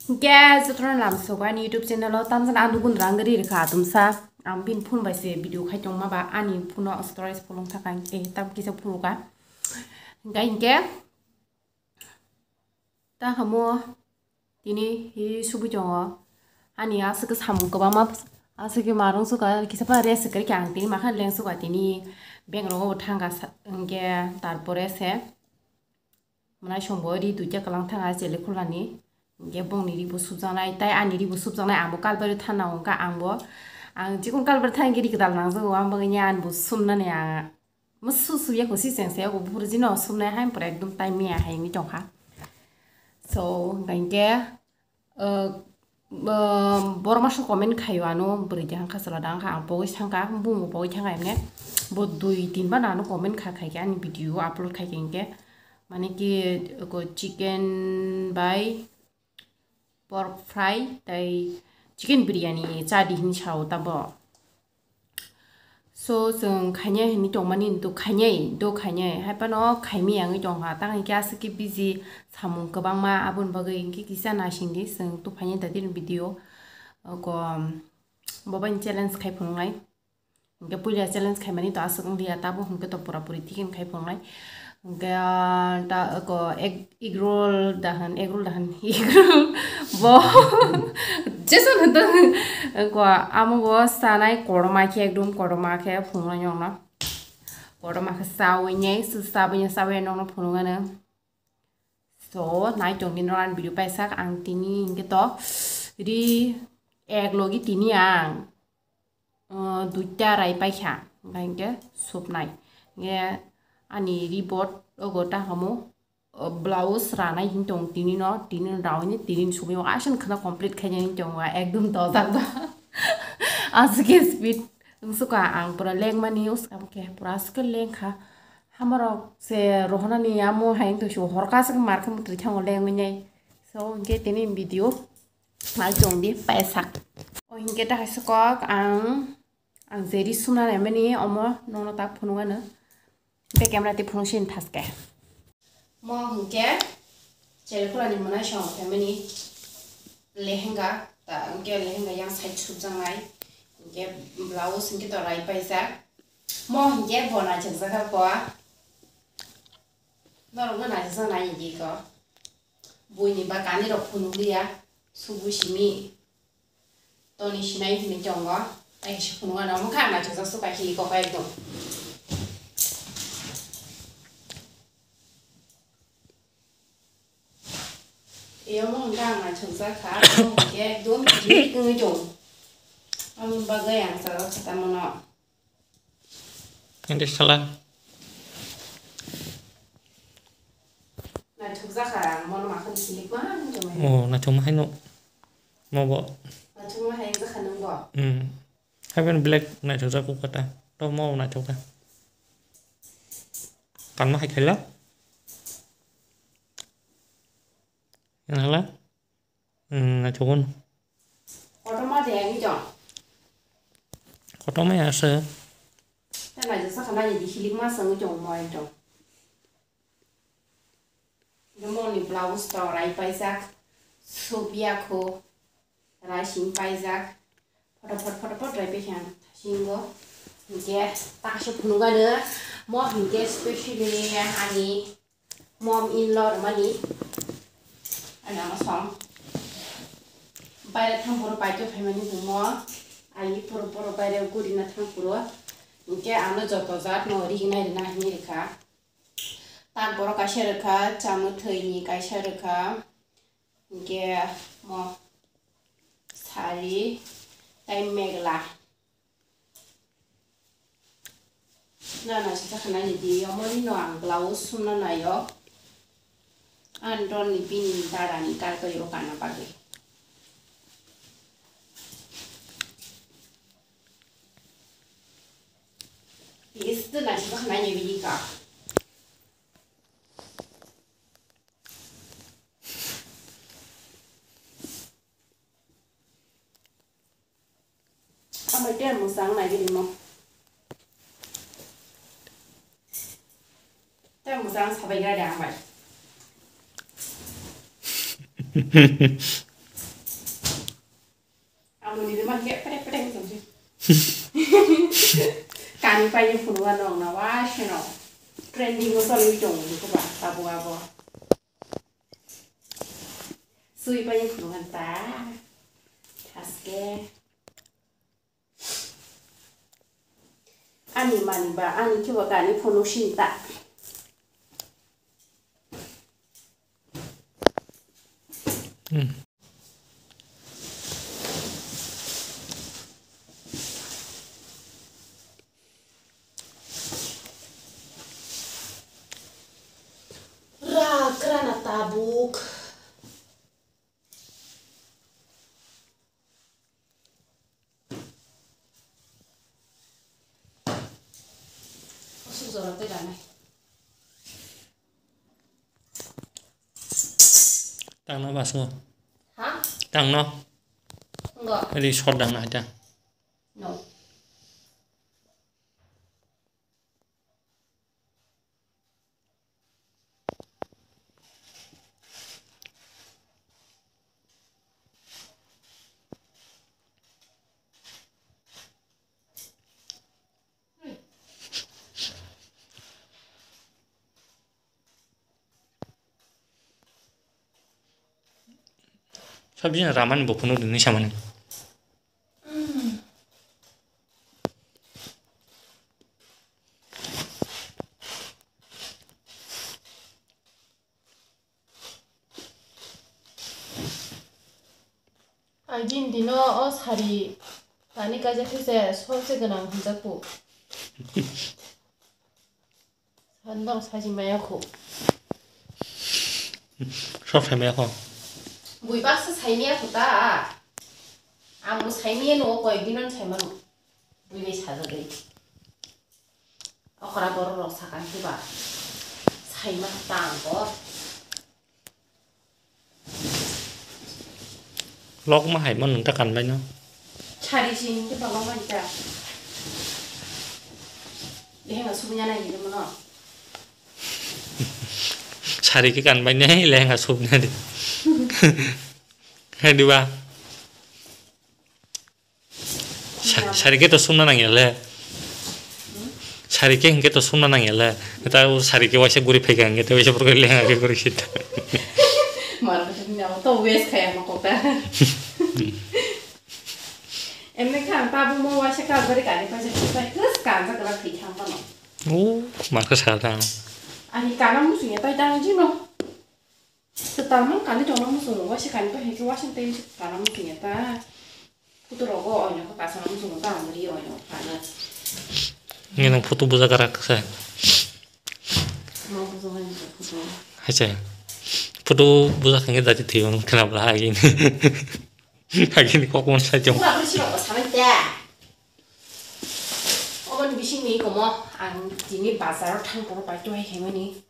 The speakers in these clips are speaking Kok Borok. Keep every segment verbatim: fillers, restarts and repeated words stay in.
Hinkhe jotono lamsok ani YouTube channel o tamjani ang nukun rang ri rikha atumsa. Ang bini phone bai se video khai tongma ba ani phone o storage phulung thaka hinkhe tam kisa phuluka. Hinkhe hinkhe ta hamo tini hi subui tongo. Ani aswk samung kwbangma aswk marung suka kisa pa rest kwrwi kha ang tini makhan leng suka tini bank rogo thangka hinkhe tarpore se. Mwnai songbo ri duita kwlang thanga chele khulani. Hinkhe bongni ribo subjaknai, tai ani ribo subjaknai, angbo kalbari thana wngkha, angbo, ang jikun kalbari thana hinkhe ri kwtal nangjago, ang bagwi ani bo sumnani ang musu suya ko si chengse ko buphuru jino sumnai hai pura ekdom time ya hai wngwi tongkha. So, hinkhe, uh, uh, borok masa comment khaio ano bwrwi de hangkha chwla da hangkha ang pogwi thangkha bumung pogwi thangkha emne bo dui tin ba nano comment kha khaikhe ani video upload khaikhe hinkhe mane ki ko chicken bai pork fry tai chicken biryani chadi hin sao tabo. So, chwng khainai hinwi tongmani hintu khainai, do khainai, hai phano khaimaya wngwi tongkha. Tang hinkhe aswk khe busy samung kwbangma, aboni bagwi hinkhe kisa naisingdi chwng tubuphaini daitino video, o, ko, bo bai challenge khai phunuknai. Hinkhe puila challenge khaimani to aswk wngliya, tabuk hinkhe to pura puri tikin khai phunuknai. Hinkhe, ah, ta, ko, egg, egg roll dahan, egg roll dahan, egg roll bo. Jason hoto. Ko, amo bo sanai kotorma khe, ekdom kotorma khe phunuknai nokno. Kotorma khe sawi nai, sawi nai, sawi nokno phunuknai. So, nai tongdi norok ani video paisa ang tini hinkhe to ri ek logi tini ang. Uh, duita rai paikha, hinkhe hinkhe supnai. Hinkhe ani ribot ogo ta hamo, uh, blouse ranai hin tong tini no, tini no rawi ni tini ni sumui aswk khna complete khainani tong ekdom dojak ba. Aswk speed wngsuka ang pura lengmani uskam khe pura aswk lengkha. Hamarok se rohonani amo hai wngtong si horka aswk markhe mutri thango lengwi nai. So hinkhe tini video. Nai chwng di paisak. O hinkhe ta hai se kok ang, ang jeri sumna naimani omo nokno tak phunuk ano. Tei camera tei phunuk sini thaske. Mo hinkhe chele khulani mwnai song phaimani lehenga, ta hinkhe lehenga yang side subjaknai. Hinkhe blouse hinkhe to rai paijak. Mo hinkhe bo naithok jakha kwa. Norokno naithok jaknai di ko. Buini ba kanirok phunukliya, subui simi toni sinai hinwi tongo, tei kisa phunukgano, omo khe ang naithokjak suka hi kok ekdom. Eomo hwnkhe ang naithokjak kha, abo hwnkhe ekdom unique wngwi tongo. Aboni bagwi ang chajak kha tamo no. Ende sala. Naithok jakha, mono makhon silik ma wngtong. Oh, naithok ma haino. Mobo. Naithok ma hai jakha nungbo. Hmm. Haben black naithok jakha kata. To mo naithok ta. Kan ma hai khaila. Yang hala. Hmm, naithok. Kotorma de ani jong. Kotorma ya se. Ta naithok sakha nani di hilik ma sangwi jong mo ekdom. Moni blouse to rai paijak, sup ya kho, rai sing paijak. Photopot, photopot rai paikha ang thasingo. Hinkhe taksa phunukgano, mo hinkhe specially ani mom in law rwmani. Ani ama song. Baire thang phuru paito phaimani bumo. Ai phuru phuru baire gurina thang phuru. Hinkhe ano joto jat no rignai rina hinwi rikha. Tak borok kaisa rwkha, chamwthwini kaisa rwkha, hinkhe mo sari tai megla. Nana sita khanani di, omo rino ang blouse sumna naio. Anton ni bini dada ni karkari o kana bagwi. Is the nice one, I never got. Amai tei musang nai gini mo. Tei musang sabai gra de amai. Kani paini phunukha nokna wa seno. Trending o tolwi tongo nukhuba abo abo. Sui paini phunukha ta. Aske. Ani mani ba ani kibo kani phunuk sinta. Hmm. Ra krana tabuk. Asuk jora tei ranai. Tangno basmo. Ha? Tangno. Ngo. Ri sot dangna haita. No. Sabjina ramani bo phunuk rini samani. Agini dino o sari tani kaijak khe se sobse gwnang hinjak kho. Sandal saji maya kho. Sob sai maya kho. Bui baksa sai maya kho ta. Ang bo sai maya no koyek din on sai mano. Bui bai sajagwi. Okra borok rok sakang khe ba. Sai ma ta ang bo. Lok ma hai mo nung ta kan bai no. Sari si hingke pa lok ma ta. Lehenga subnya na hingke mo no. Sari ke kan bai ne lehenga subnya di. Hai di ba. Sa-, sari ke to sumna nang ya le. Sari ke hingke to sumna nang ya le. Ta o sari ke waisa guri phai ka hingke to waisa pura le hingke guri sita. Mar ko ni to wes khaya mo kota. Emne kha ta bu mo waisa ka gari kani pa je pa kus ka ja kala phi thang pa no. O mar ko sa ta. Ani kana musu ya tai dang ji no. Kwtal man kani tongma muchungo, waisa kani bahai khe waisa tei kana muchungya ta. Photo rogo oinokhe kasana muchungo ta ang ri oinokhe kana. Nge nang photo buja karak se. Ma buja ngai photo. Haise. Photo buja khange dati thiyo khna bla agin. Agin kok mon sai jong. Pura pura sirok ko sabai te. Oboni bising ni komo ang tini bazar o thang toro pai to hai khaimani.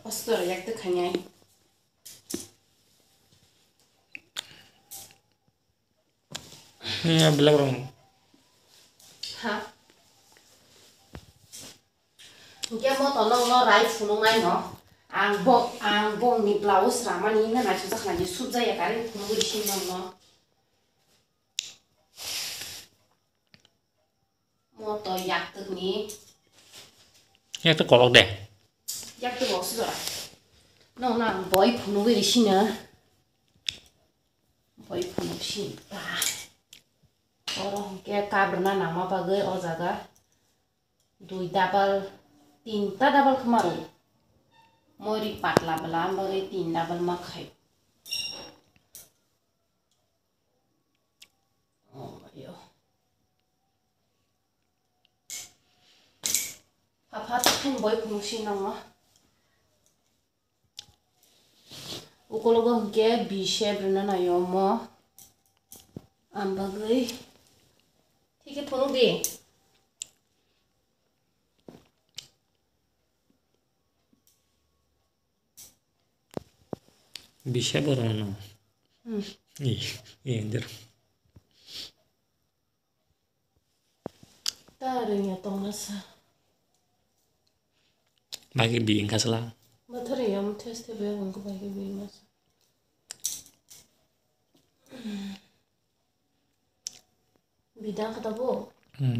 Ostor yak tw khainai. Ya, belak rong. Ha? Hingke mo tono no rai phunung nai no. Ang bo, ang bong ni blouse ramani na nai sujak nai sujak ya kari phunung ri sin no. Mo to yaktwk ni. Yaktwk kolok de. Yaktwk bok si jora. No na boi phunugwi ri sina. Boi phunuk si ta. Oro hingke kabrwna nangma bagwi o jaga dui double, tinta double khwma rw. Mori patla bwla bagwi tin double ma khai. Oh, ayo. Papa, thain boi phunuk si nangma. Ukologo hingke bise brwna nayo mo. Ambagwi. Thike phunuk di. Bisa borok no. Hmm. Ih, ih, der. Ta rengya tongna sa. Bagi bi engka sala. Bathari yam teste be wngko bagi bi masa. Bidang kata bo? Hmm.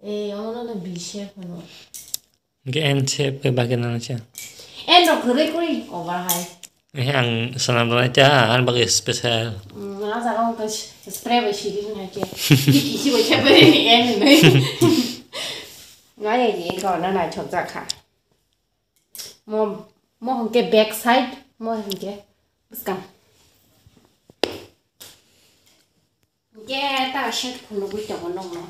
Eh, ono no B shape hwno. Hingke N shape ke bagwi nang se. N rok kwrwi kwrwi over hai. Eh, ang swnam rwna cha, ang bagwi special. Hmm, a jaga o spray bai sidi hwn hai khe. Kisi bai khe bai ni N hwnwi. Ngai ni ko na nai chok jak kha. Mo, mo hingke back side, mo hingke bwskang. Hingke ta shirt phunugwi tongo nokno.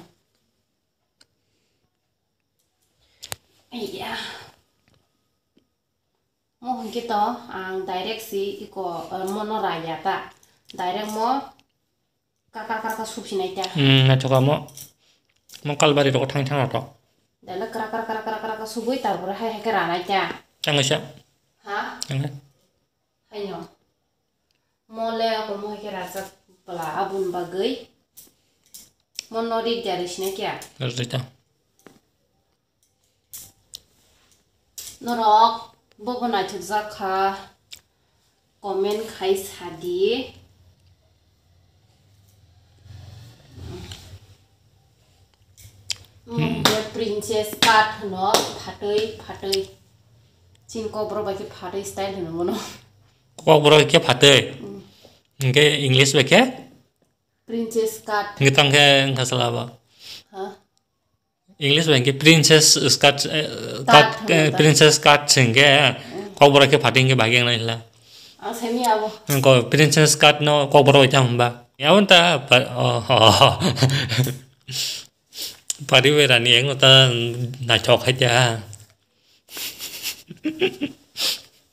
Aiya. Mo hingke to ang direct si iko, eh, mo no raya ta. Direct mo Kaka kaka subsinai ta. Hmm, naithoka mo. Mo kalbari rok thang thang rok. Dala kra kra kra kra kra kra subui tar pore hai hai khe ranai ta. Tang sa. Ha? Tang. Haino. Mo le ako mo hai khe rajak bala abun bagwi. Mo no ri jari sinai kya. Rajai ta. Norok bobo naithokjak kha, comment khai sadi. Hmm. Princess cut hwno, phatwi, phatwi. Chin kokborok bai khe phatwi style hwno mono. Kokborok khe phatwi? Hmm. Hingke English bai khe? Princess cut. Hingke tang khe wngkha sala bo. Ha? English bai hingke princess cut, eh, cut, cut, eh, hwnwi ta. Princess cut se hingke, mm, kokborok khe phatwi hingke bahai khe wngnai hwnla. Ang saimanya abo. Hingke princess cut no kokborok bai tamo hwnba. Yabon ta pa-, oh, oh, oh. Pari bai rani eng no ta naithok hai ta.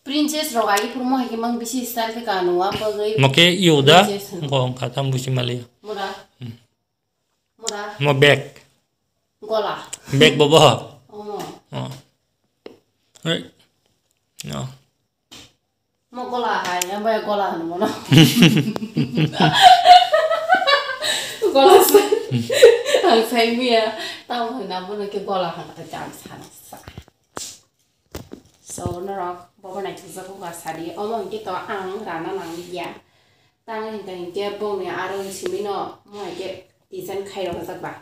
Princess rok agi phuru mo hai khe mang bisi style khe kanu wa bagwi. Mo khe iyo da, princess hwn. Hingke wngkha tam busi maliya. Mura. Hmm. Mura. Mo bag. Gola. Bag bobo. Omo. Oh. Hey. No. Mo gola hai, ang bai gola hanu mono. Gola sa. Ang sai miya, tamo hana bono ke gola hana ta jam sana sa. So, norok bobo naithokjak wngkha sadi. Omo hwnkhe to ang rana nangya. Tang hwnkhe hwnkhe bongni aro simi no mo hwnkhe design khai rwjak ba.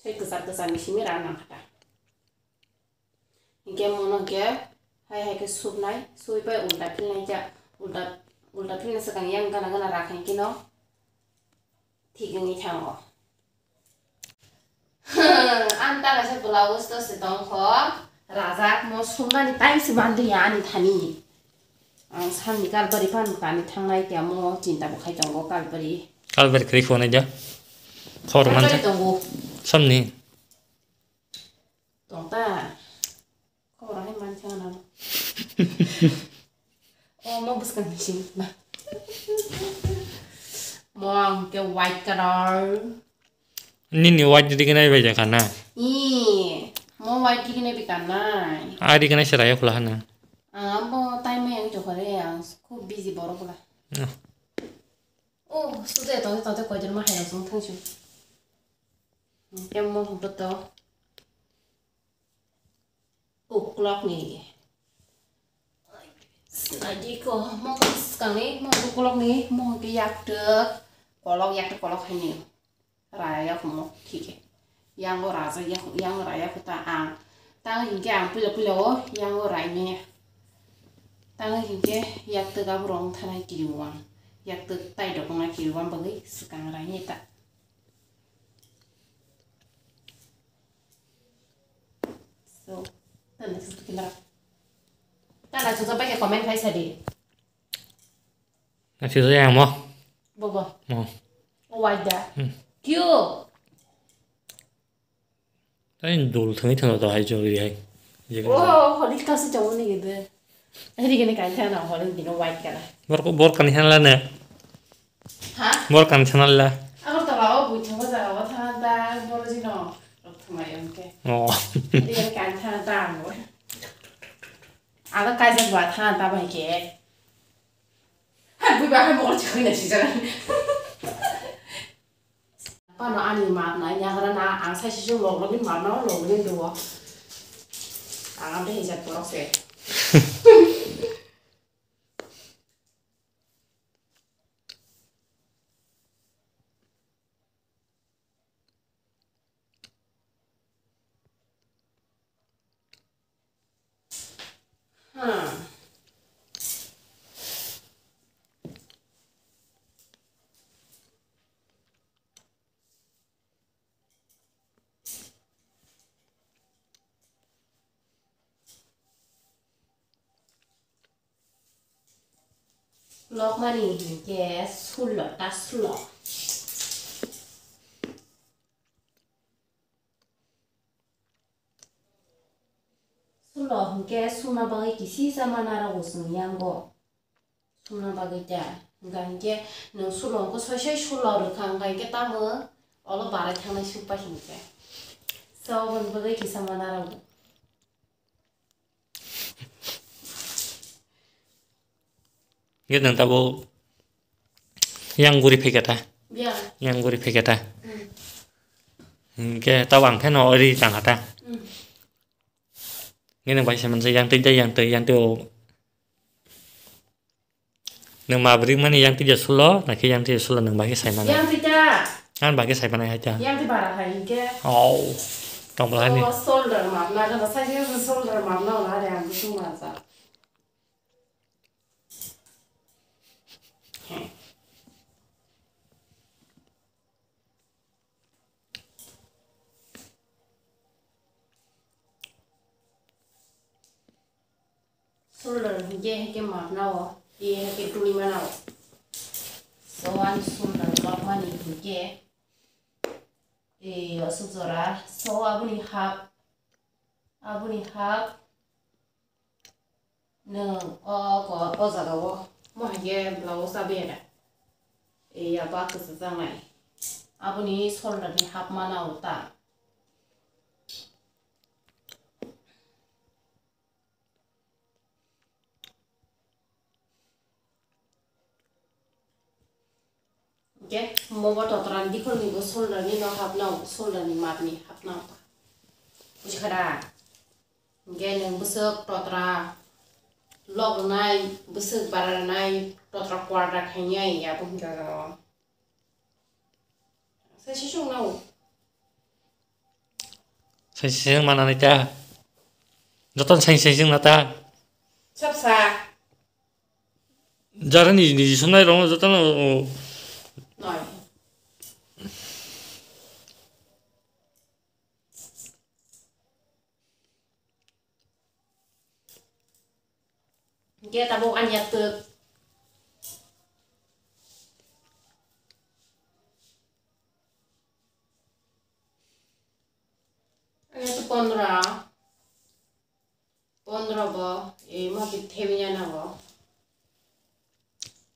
Sai kwchar kwchar ni simi rana nangkha ta. Hwnkhe mono hwnkhe hai hai khe subnai, subwi pai ulta philnai khe, ulta, ulta philna swkang yang gana gana rakha hwnkhe no thik wngwi thango. Ang ta kaisa blouse to se tongkho, rajak mo sumnani time se manliya ani thani. Ang salni kalbari phano tani thangnai khe mo chinta bo khai tongo kalbari. Kalbari kwrwi khonai da. Khobor mansa. Kalbari tongo. Samni. Tong ta. Khobor hai mansa na. Oh, mo bwskang ni sing na. Mo ang ke white color. Nini white rignai bai jakha na? Ih, mo white rignai bai kanai. A rignai se raya khula hana. Ang abo time yang jokare ang khub busy borok la. No. Oh, sude tote tote koijon ma hai rok song thangsu. Yang mo hum to. Uklok ni. Sinai di ko, mo swkang ni, mo uklok ni, mo ke yak tek, kolok yak tek kolok hai ni. Raya ko mo, thik he. Yang o raja yak, yang o raya ko ta ang. Tang hingke ang pila pila o, yang o rai me. Tang hingke yak tek abu rong thanai kiri wang. Yak tek tai dok na kiri wang bagwi swkang rai me ta. So, tanda sisi kila. Tanda sisi pakai comment hai sadi. Nasi saya mo. Bobo. Mo. Oh, wajah. Hmm. Kyo. Tadi dul thangwi thangwi to hai jong ri hai. Oh, holik kasi jong ni gitu. Hari gini kan thang na holik dino white kana. Bor bor kan thang la ne. Ha? Bor kan channel la. Agartala o buithago jaga o thang da boro jino rok thumai yong ke. Oh. Riyan kan thang da mo. Ada kaisa gua thang da bai ke. Ha bui ba ha mo chikoi na si jaga. Pano ani map na yagra na ang sai si log login map na log login do. Ang am de hijat borok se. Lokmani hinkhe sullo ta sullo. Sullo hinkhe sumna bagwi kisisa ma narago chwng yango. Sumna bagwi ta. Hwnkha hinkhe nwng sullo wngkha soi soi sullo rwkha, hwnkha hinkhe tamo olo barai thangnai sukpai hinkhe. So, aboni bagwi kisa ma narago. Hwnkhe nwng tabuk yang guri phaikha ta? Biyang. Yang guri phaikha ta? Hmm. Hwnkhe tabuk ang pheno ori tangkha ta? Hmm. Hwnkhe nwng bai sai mansa yang twi da, yang twi, yang twi o. Nwng ma bwrwi mani yang twi da sulo, nakhe yang twi da sulo nwng bai khe sai mano. Yang twi da. Ang bai khe sai mano hai ta. Yang twi bara hai hwnkhe. Oh. Tong bwla hani. Oh, shoulder map na, gana sai khe shoulder map na wala de ang kusung masa. Shoulder hinkhe hai khe map na o, e hai khe tuli mana o. So ani shoulder map mani hinkhe, e aswk jora. So aboni half, aboni half. Nwng o, o, o jaga o mo hai khe blouse chabi ya da? E ya ba kwchajak nai. Aboni shoulder ni half mana o ta. Hwnkhe mobo totra ni dikhor ni bo shoulder ni no hapna o, shoulder ni map ni hapna o. Bujikha da? Hwnkhe nwng bwswk totra lok rwnai, bwswk bara rwnai, totra quarter khainai ya bo hwnkha o. Sai sisung nao. Sai sisung manani ta. Joton sai sisung na ta. Sab sa. Jara ni, ni sunai rong joton o. Noi. Hwnkhe tabuk ani yaktwk. Ani yaktwk pondro. Pondro bo, e, mo khe thebwi ya nango.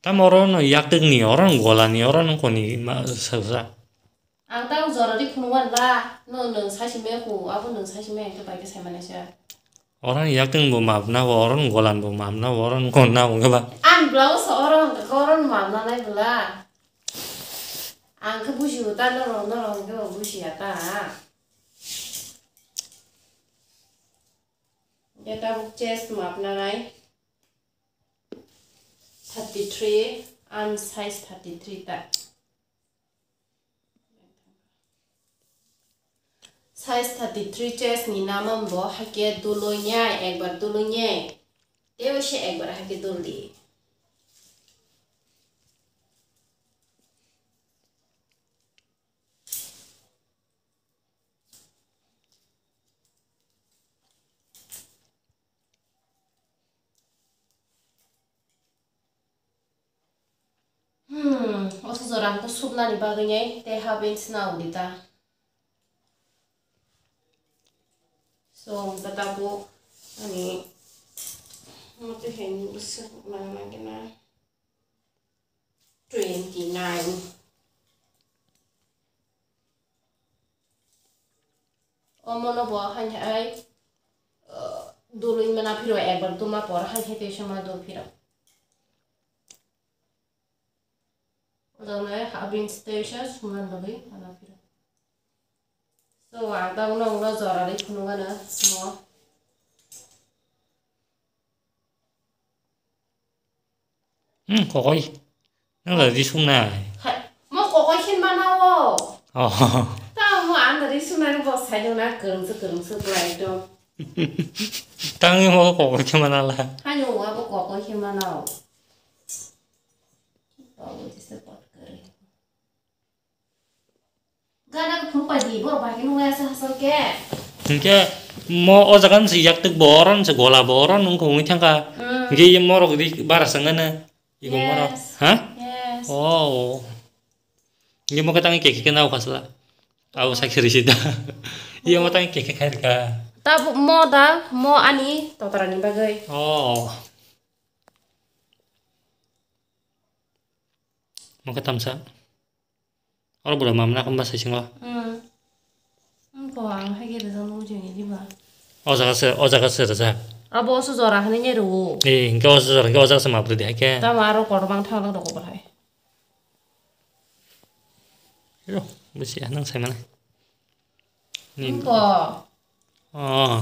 Tamo oro no yaktwk ni, oro no gola ni, oro no koni ma, sa, sa. Ang tamo jora ri phunukmani la, no nwng saisi me khu, abo nwng saisi me hwnkhe bai khe sai manaisa. Oro no yaktwk bo map na bo, oro no golan bo map na bo, oro no kon na bo khe ba. Ang blouse oro hwnkhe oro no map na nai bwla. Ang khe bujigo ta norok, norok hwnkhe bo bujiya ta. Hwnkhe tabuk chest map na nai. Thirty three, ang size thirty three ta. Size thirty three chest ni namam bo haikhe dului nai, ekbar dului nai. Tei se ekbar haikhe dul di. Hmm, o sujora ang to supnani bagwi nai tei half inch na udi ta. So, ang ta tabuk ani mote hai ni bwswk nang nang khe na. Twenty nine. Omono bo haini hai, uh, dului mana phiro ekbar duma por haini hai teisa ma do phiro. Ojaknai habin teisa sumna dului mana phiro. So, ang ta uno uno jora ri phunukgana mo. Hmm, kokoi. Nang da ri sung nai. Hai, mo kokoi khe mana o. Oh. Ta mo ang da ri sung nai bo sai do na kwrwngsa kwrwngsa khlai do. Tang mo kokoi khe mana la. Hai no wa bo kokoi khe mana o. Babu jise pot kare. Gana khe phunuk pai di, borok bai khe nung ya sa hasal khe. Hinkhe mo o jaga ni se yak twk bo oro ni se gola bo oro nung khe wngwi thangkha. Hmm. Hinkhe ye morok ri bara sangana. Iko moro. Yes. Ha? Yes. Oh. Ini mo katang keke kena ukasla. Au sakiri sida. Iya mo tang keke khair ka. Ta bu-, mo da, mo ani totorani bagwi. Oh. Mo katamsa. Oro bura mamna kamba saisingo. Hmm. Ko ang hai khe rijak nung jeng di ba. O jaga se, o jaga se rijak. Abo oso jora hwnwi ne rwo. Eh, hingke oso jora, hingke o jaga se mapri di hai khe. Tamo aro kotor bang thang rok rok hai. Yo, bisi ah nang sai mana. Ni. Ko. Oh.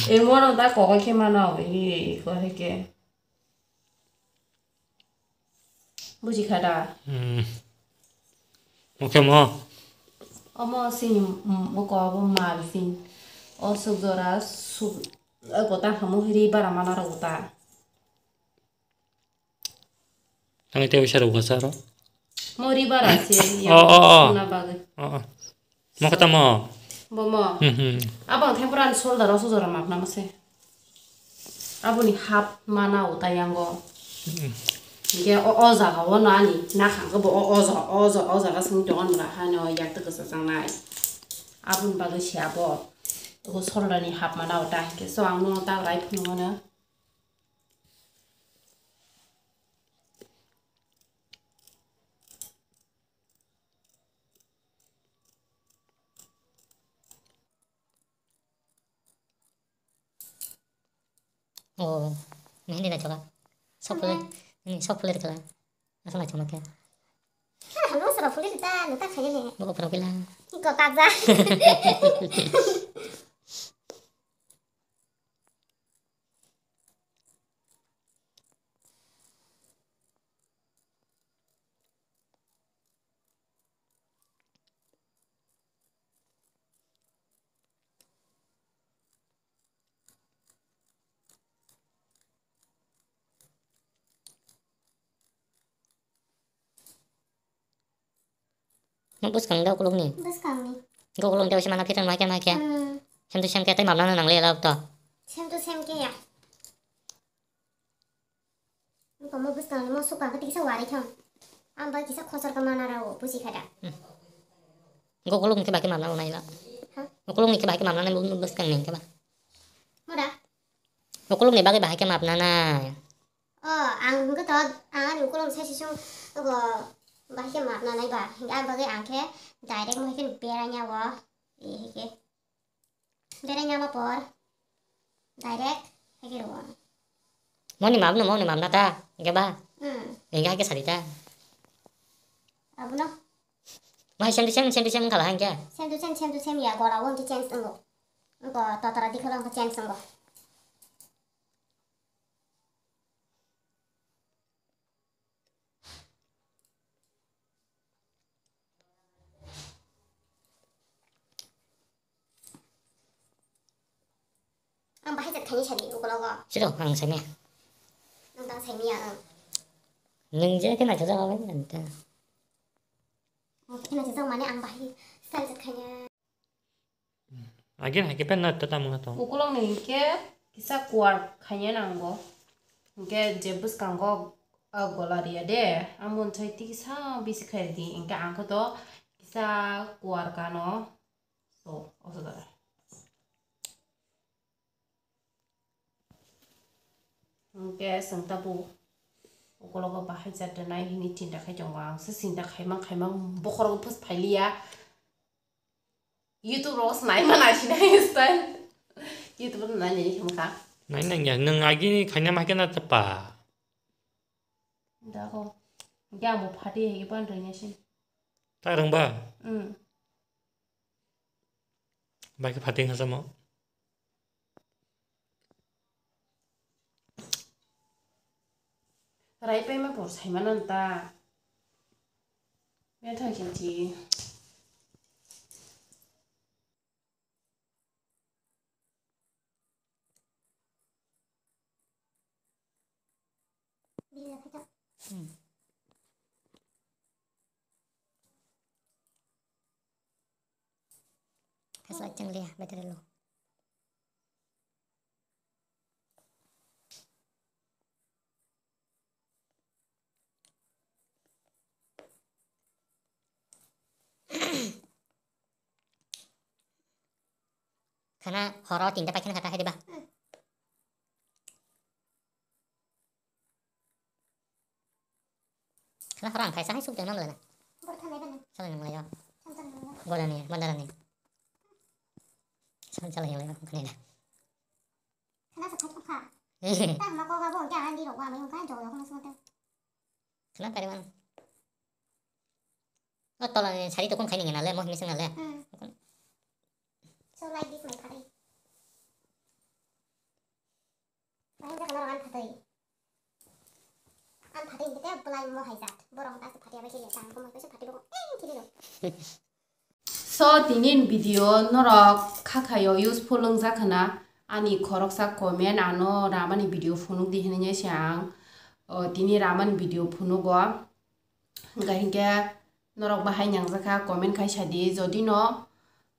Eh, mo rok ta ko khe mana o, eh, ko hai khe. Buji kha da? Hmm. Mokhe mo? Omo sini m-, moko abo mal sin. O suk jora suk, o gota hamo ri bara mana rok gota. Ang tei uisa rok gota ro? Mo ri bara se, ya, Oh, oh, oh. Suna bagwi. Oh, oh. Mo kata mo? Bo mo? Hmm, hmm. Abang thempra ni shoulder o sujora mapna mo se. Aboni hap mana o tayango. Hmm. Hingke o, o jaga o no ani nakhang khe bo o, o ja-, o ja-, o jaga song tongo nora hano yak twi kwchajak nai. Aboni bagwi se abo. O shoulder ni hap mana o ta hingke so ang no ta rai phunuk mano. Oh, mehndi naithok kha. Sok phulai, hmm, sok phulai rwkha. Aswk naithok ma khe. Hano soro phulai rwkha, nota khaye ne. Bo phulai kila. Ko kakja. Mo bwskang da ukulukni? Bwskangni. Ukulukni tei usi mana phitang ma khe ma khe. Hmm. Same to same khe tei mapnano nang le lab to. Same to same khe ya. Bo mo bwskangni mo sukang khe kisa wari thang. Ang bai kisa khosor khe mana rao buji kha da. Hmm. Ukulukni khe bahai mapna nai la. Ha? Ukulukni khe bahai mapna nai bwskangni khe ba. Mo da? Ukulukni bagwi bahai khe mapna nai. O, ang hwnkhe to, ang ani ukulok sai sisung, obo, bahai khe mapna nai ba, hingke ang bagwi ang khe direct mo hai khe beraina o, e, hai khe beraina ma por, direct hai khe rwo. Moni mapno, moni mapna ta, hingke ba? Hmm. Hingke hai khe sadi ta. Abono. Bahai same to same, same to same wngkha la hingke? Same to same, same to same ya, gora o hingke change wngo. Wngkha totora dikhe wngkha change wngo. Ang bahai jat khaini sadi ukologo. Siro, ang saimaya. Ang tang saimaya, ang. Nwng je khe naithok jak bai, ang ta. Ang khe naithok jak mane ang bahai style jat khaini. Again, hai khe pen na ta tamo to. Ukolog ni hinkhe kisa kuar khaina nango. Hinkhe je bwskango, ah, gola riya de, amoni sai tikisa bisi khai di. Hinkhe ang khe to kisa kuar kano. So, oso dara. Hinkhe chwng tabuk ukologo bahai jat rwnai hwnwi chinta khai tongo. Ang se chinta khaimang khaimang bokhorogo phus phailiya. YouTube rogo se naima naisinai style. YouTube rogo nai nini khe wngkha. Nai nangya, nwng agini khaina ma khe na tapa. Dago. Hinkhe ang bo phatwi hai khe ban rwinai se. Ta rwngba? Hmm. Bai khe phatwi wngkha samo. Rai paima por saimano ta. Bethai khe chi. Hmm. Flashlight chang liya, battery low. Khana horo tinta paikhen kha ta hai diba. Khana horo ang phaisa hai suk tengma mlana. Bor thanai bana. Chala nang layo. Chala nang layo. Golani, mandarani. Chala chala yang layo khani na. Khana sa thok kha. Ta ma ko ga bo kya andi ro wa ma yung ka jo lo khana sa ta. Khana pare man. O tola ni sari to kon khai ni na le mo hini sing na le. Hmm. So like this my phatri. Ang jak na ang phatri. Ang phatri ni te belai mo hai jat. Borok ta phatri abai kiri ta ang ko mo phatri bo. Eh kiri lo. So tinin video norok khakhayo useful wngjak khna ani khoroksa comment ano ramani video phunuk di hinwi se ang o tini ramani video phunugo. Hingkha hinkhe norok bahai nangjakha comment khai sadi, jodi no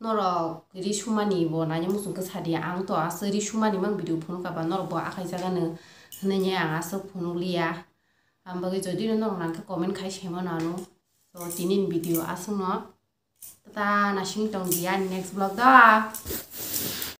norok ri sumani bo nanya muchung khe sadi, ang to aswk ri sumani mang video phunuk kha ba norok bo akhai jaga no hinwi ang aswk phunuk liya. Ang bagwi jodi no norok nangkhe comment khai se mano ano. So tinin video aswk no. Tata nasing tong di ani next vlog da.